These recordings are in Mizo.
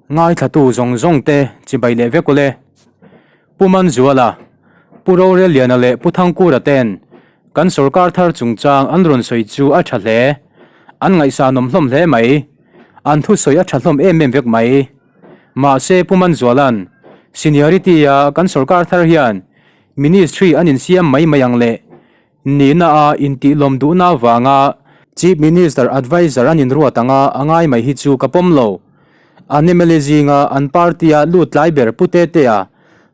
Ngaithlatu zawng zawng te chibai leh vek ule. Pu Manzuala, Pu Roreliana leh Pu Thangkura ten kan sorkar thar chungchang an rawn sawi chu a tha hle. An ngaihsanawm hlawm hle mai. An thusawi a tha hlawm em em vek mai. Mahse Pu Manzuala'n seniority a kan sorkar thar hian ministry an insiam mai mai ang leh Nihna a intihlawm duhna avanga Chief Minister Adviser an inruat anga a ngai mai hi chu ka pawm lo. An mla zinga an party-a lut tlai ber Pu Tetea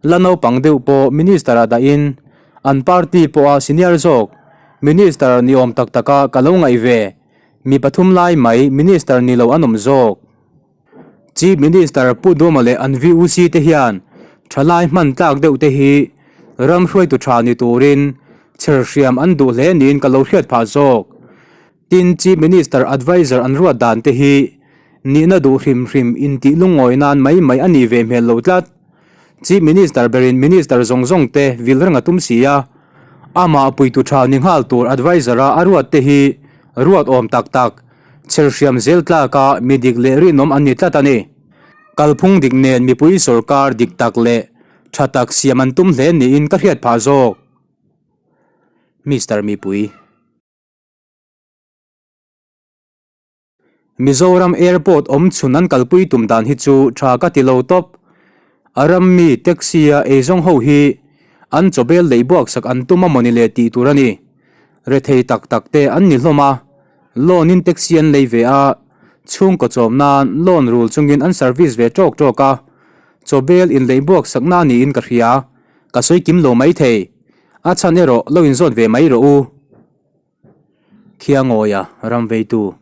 la naupang deuh pawh Minister-ah dahin an party pawha senior zawk Minister ni awm tak taka ka lo ngaih ve mi pathum lai mai Minister ni lo an awm zawk. Chief Minister Pu Duma leh an VUC te hian thalai hman tlak deuh te hi ram hruaitu tha ni turin chher hriam an duh hle niin ka lo hriat phah zawk. Tin, Chief Minister Adviser an ruat dan te hi nihna duh hrim hrim intih lungawi nan mai mai a nih ve hmel lo tlat. Chief Minister berin Minister zawng zawng te vil reng a tum si a, amah puitu tha ni nghal tur Adviser-a a ruat te hi ruat awm tak tak Chher hriam zel tlaka mi dik leh rinawm an ni tlat a ni. Kalphung dik nen mipui sorkar dik tak leh tha tak siam an tum hle niin ka hriat phah zawk. Mister Mipui. Mizoram Airport awm chhun an kalpui tum dan hi chu tha ka ti lo tawp. A ram mi taxi a eizawng ho hi an chawbel lei buak sak an tum a mawni le tih tur a ni. Rethei tak tak te an ni hlawm a. Loan in taxi an lei ve a, chhungkaw chawm nan loan rul chungin an service ve tawk tawk a, chawbel inlei buak sakna niin ka hria, ka sawi kim lo mai thei. A chhan erawh lo inzawt ve mai rawh u. Khiangawia ram veitu.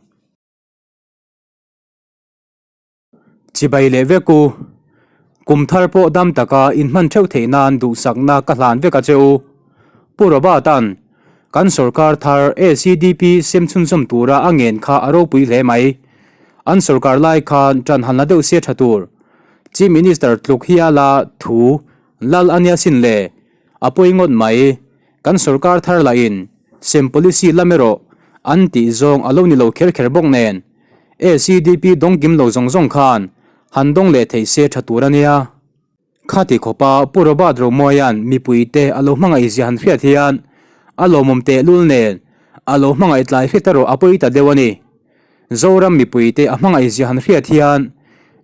Chibai leh vek u. Kum thar pawh dam taka inhman theuh theih nan duhsakna ka hlan vek a che u. Pu Robert-a'n kan sorkar thar ACDP sem chhunzawm tura a ngen kha a ropui hle mai. An sorkar lai khan ṭan han la deuh se ṭha tur. Chief Minister tluk hiala thu lal a nia sin le. A pawi ngawt mai. Kan sorkar thar lahin sem policy lam erawh an tih zawng a lo ni lo kher kher bawk nen. ACDP dawng kim lo zawng zawng khan han dawng leh thei se tha tur a nia. Khati khawpa Pu Robert Romawia'n mipuite a lo hmangaih zia han hriat hian a lawmawm tehlul nen a lo hmangaih tlai hret erawh a pawi ta deuh a ni. Zoram mipuite a hmangaih zia han hriat hian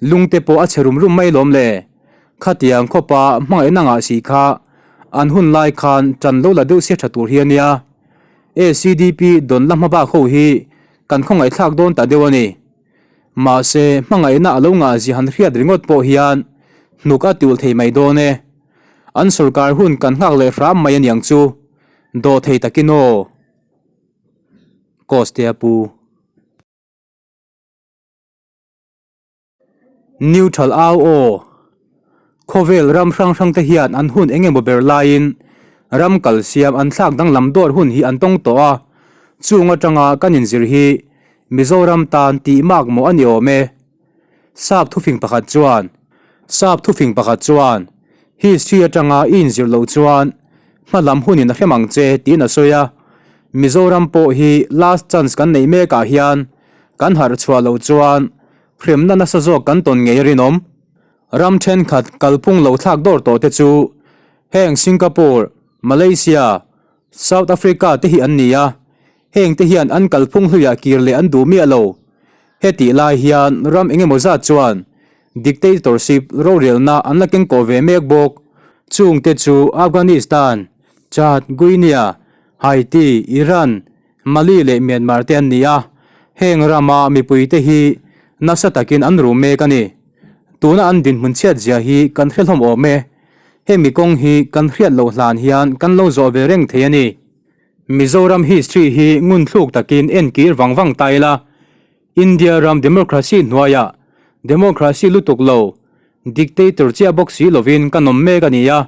lungte pawh a chhe rum rum mai lawm le. Khatiang khawpa hmangaihna ngah si kha an hun lai khan ṭan lo la deuh se tha tur hi a nia. ACDP dawn la hmabak ho hi Kan khawngaihthlak dawn ta deuh a ni. Mahse, hmangaihna a lo ngahzia han hriat ringawt pawh hian hnuk a tiul thei mai dawn e. An sorkar hun kan nghak leh hram mai a niang chu. Dawh thei takin aw. Kostea pu. Neutral au aw. Khawvel ram hrang hrang te hian an hun eng emaw ber laiin ram kal siam an thlak danglam dawr hun hi an tawng tawh a, chung atanga kan inzir hi Mizoram tan tih mak maw a ni awm e. Sap thufing pakhat chuan Sap thufing pakhat chuan History atanga i inzir loh chuan hmalam hunin a hrem ang che tiin a sawi a, Mizoram pawh hi last chance kan neih mekah hian kan harh chhuah loh chuan Hremna nasa zawk kan tawn ngei a rinawm. Ram thenkhat kalphung lo thlak dawr tawh te chu heng Singapore, Malaysia, South Africa te hi an ni a, heng te hian an kalphung hluiah kir leh an duh miah lo. Hetih lai hian ram eng emaw zat chuan dictatorship rorelna an la keng kawh ve mek bawk. Chung te chu Afghanistan, Chad, Guinea, Haiti, Iran, Mali leh Myanmar te an ni a, heng rama mipuite hi nasa takin an rum mek a ni. Tuna an dinhmun chhiat zia hi kan hre hlawm awm e. Hemi kawng hi kan hriat loh hlan hian kan lo zawh ve reng thei a ni. Mizoram history hi ngun thluk takin en kir vang vang ta ila, India ram democracy hnuaiah democracy lutuk lo, dictator chiah bawk si lovin kan awm mek a ni a,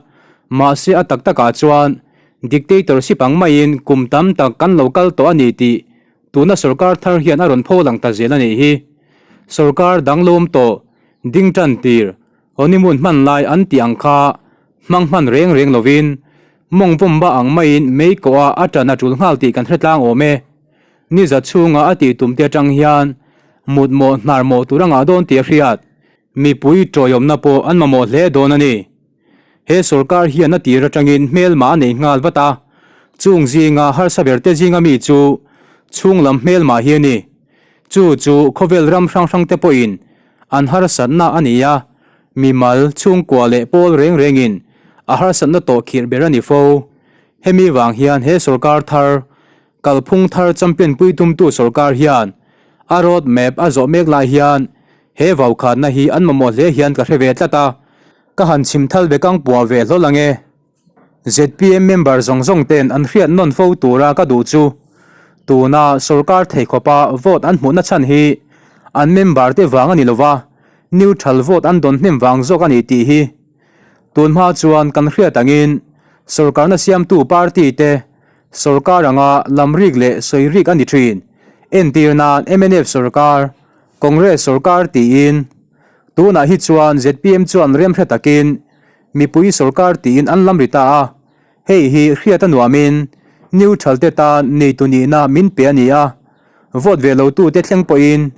mahse a tak takah chuan dictatorship ang maiin kum tam tak kan lo kal tawh a ni tih tuna sorkar thar hian a rawn pho lang ta zel a nih hi. Sorkar dang lo awm tawh, ding tan tir, honeymoon hman lai an tih ang kha hmang hman reng reng lovin mawng vawm ba ang maiin mei kawh a a tan a tul nghal tih kan hre tlang awm e. Ni za chhunga a tih tum te atang hian mut mawh hnar mawh tur a ngah dawn tih a hriat. Mipui tawiawmna pawh an mamawh hle dawn a ni. He sorkar hian a tir atangin hmelma a nei nghal vat a, chung zinga harsa berte zinga mi chu chhunglam hmelma hi a ni. Chu chu khawvel ram hrang hrangte pawhin an harsatna a ni a, mimal, chhungkua leh pawl reng rengin a harsatna tawh khirh ber a ni fo. Hemi vang hian he sorkar thar Kalphung thar champion pui tumtu sorkar hian a road map a zawh mek lai hian he vaukhatna hi an mamawh hle hian ka hre ve tlat a, ka han chhim thal ve kang puah ve hlawl ang e. Zpm member zawng zawng ten an hriat nawn fo tura ka duh chu tuna sorkar theikhawpa vote an hmuhna chhan hi an member te vang a ni lova, neutral vote an dawn hnem vang zawk a ni tih hi. Tunhma chuan kan hriat angin sorkarna siamtu party te Sorkar anga lamrik leh sawirik a ni thin. Entir nan mnf sorkar, Congress sorkar tiin. Tunah hi chuan zpm chuan remhre takin mipui sorkar tiin an lamri ta a. Hei hi hriat a nuamin neutral te tan neitu nihna min pe a ni a. Vote ve lotute thleng pawhin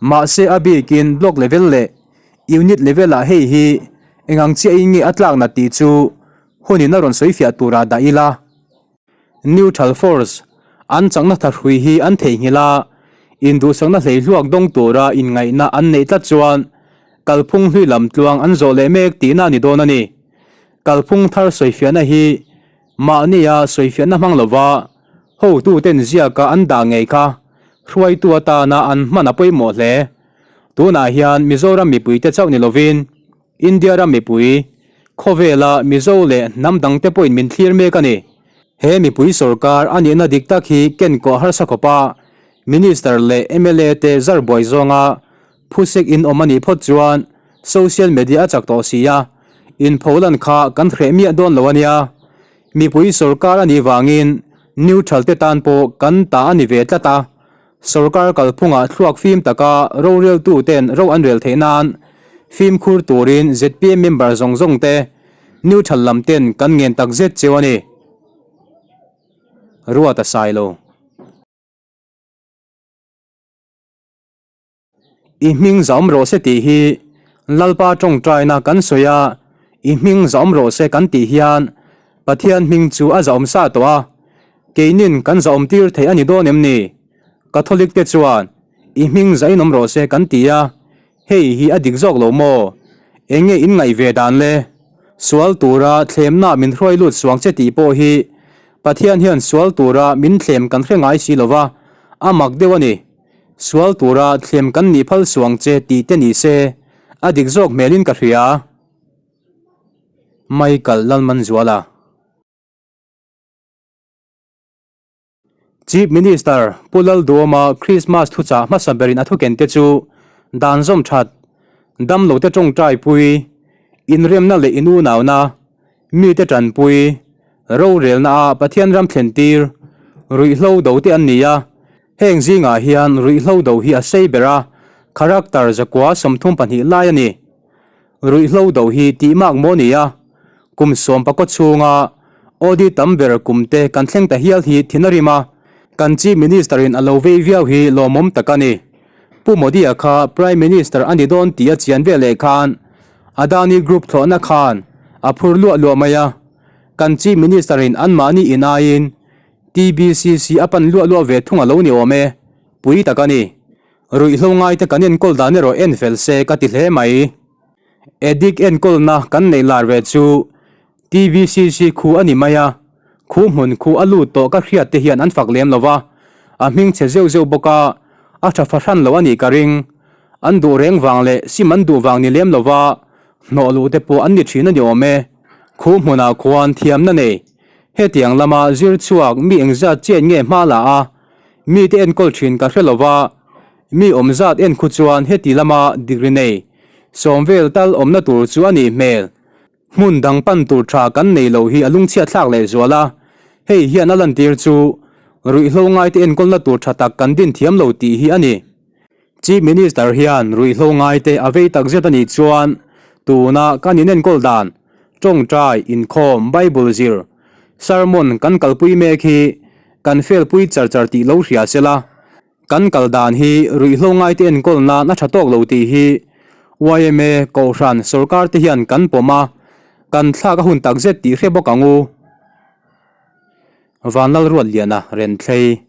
mahse a bikin block level leh unit level ah hei hi engang chiahin nge a tlakna tih chu hunin a rawn sawifiah turah dah ila. Neutral force an chakna thahrui hi an theihnghilh a, induhsakna hleihluak dawng tura inngaihna an neih tlat chuan kalphung hlui lam tluang an zawh leh mek tihna a ni dawn a ni. Kalphung thar sawifiahna hi mahnia sawifiahna hmang lova hotuten ziaka an dah ngei kha hruaitu atana an hman a pawimawh hle. Tunah hian Mizoram mipuite chauh ni lovin India ram mipui, khawvela Mizo leh hnam dangte pawhin min thlir mek a ni. He mipui sorkar a nihna dik tak hi ken kawh harsa khawpa Minister leh mla te zar buai zawnga phusek in awm a nih phawt chuan social media a chak tawh si a, inpholan kha kan hreh miah dawn lo a nia. Mipui sorkar a nih vangin neutral te tan pawh kan ta a ni ve tlat a. Sorkar kalphungah thluak fim taka roreltuten ro an rel theih nan fimkhur turin zpm member zawng zawng te neutral lam ten kan ngen tak zet cheu a ni. Ruat a sai lo. I hming zahawm rawh se tih hi Lalpa tawngtaina kan sawi a, i hming zahawm rawh se kan tih hian Pathian hming chu a zahawm sa tawh a, Keinin kan zahawm tir theih a ni dawn em ni? Catholic te chuan i hming zahin awm rawh se kan ti a, hei hi a dik zawk lo maw? Eng nge in ngaih ve dan le? Sual tura thlemna min hruai lut suang che tih pawh hi Pathian hian sual tura min thlem kan hre ngai si lo va, a mak deuh a ni. Sual tura thlem kan nih phal suang che tih te ni se, a dik zawk hmelin ka hria. Michael Lalmanzuala. Chief Minister Pu Lalduama Krismas thuchah hmasa berin a thukente chu dan zawm that, damlote tawngtai pui, inremna leh inunauna, mite tanpui, rorelna a Pathian ram thlen tir, ruihhlo do te an ni a. Heng zingah hian ruihhlo do hi a sei ber a, character zakua 32 lai a ni. Ruihhlo do hi tih mak maw ni a, kum sawmpakaw chhunga audit tam ber kum te kan thleng ta hial hi thin a rim a, kan Chief Minister in a lo vei viau hi lawmawm tak a ni. Pu Modi-a kha Prime Minister a ni dawn tih a chian veleh khan Adani Group thlawhna khan a phur luah luah mai a, kan Chief Minister in anmahni in aiin TBCC a pan luah luah ve thung a lo ni awm e, pui tak a ni. Ruihhlo ngaite kan enkawl dan erawh en fel se ka ti hle mai. Addict enkawlna kan neih lar ve chu TBCC khu a ni mai a, khu hmun khu a lut tawh ka hriat te hian an fak lem lo va, a hming chhe zeuh zeuh bawk a, a tha fahran lo a nih ka ring. An duh reng vang leh sim an duh vang ni lem lo va, hnawh luh te pawh an ni thin a ni awm e. Khu hmunah khuan thiamna nei. Hetiang lama zir chhuak mi engzat chian nge hma la a, Mite enkawl thin ka hre lo va, mi awm zat en khu chuan heti lama degree nei sawm vel tal awmna tur chu a nih hmel. Hmun dang pan tur tha kan nei lo hi a lungchhiat thlak leh zual a, hei hian a lantir chu ruihhlo ngaite enkawlna tur tha tak kan din thiam lo tih hi a ni. Chief Minister hian ruihhlo ngaite a vei tak zet a nih chuan tuna kan inenkawl dan, tawngtai, inkhawm, Bible zir, sermon kan kalpui mek hi kan felpui char char tih lo hria se la, kan kal dan hi ruihhlo ngaite enkawl nan a tha tawk lo tih hi. Yma, Kohhran, Sorkar te hian kan pawm a, kan thlak a hun takzet tih hre bawk ang u. Vanlalruatliana Renthlei.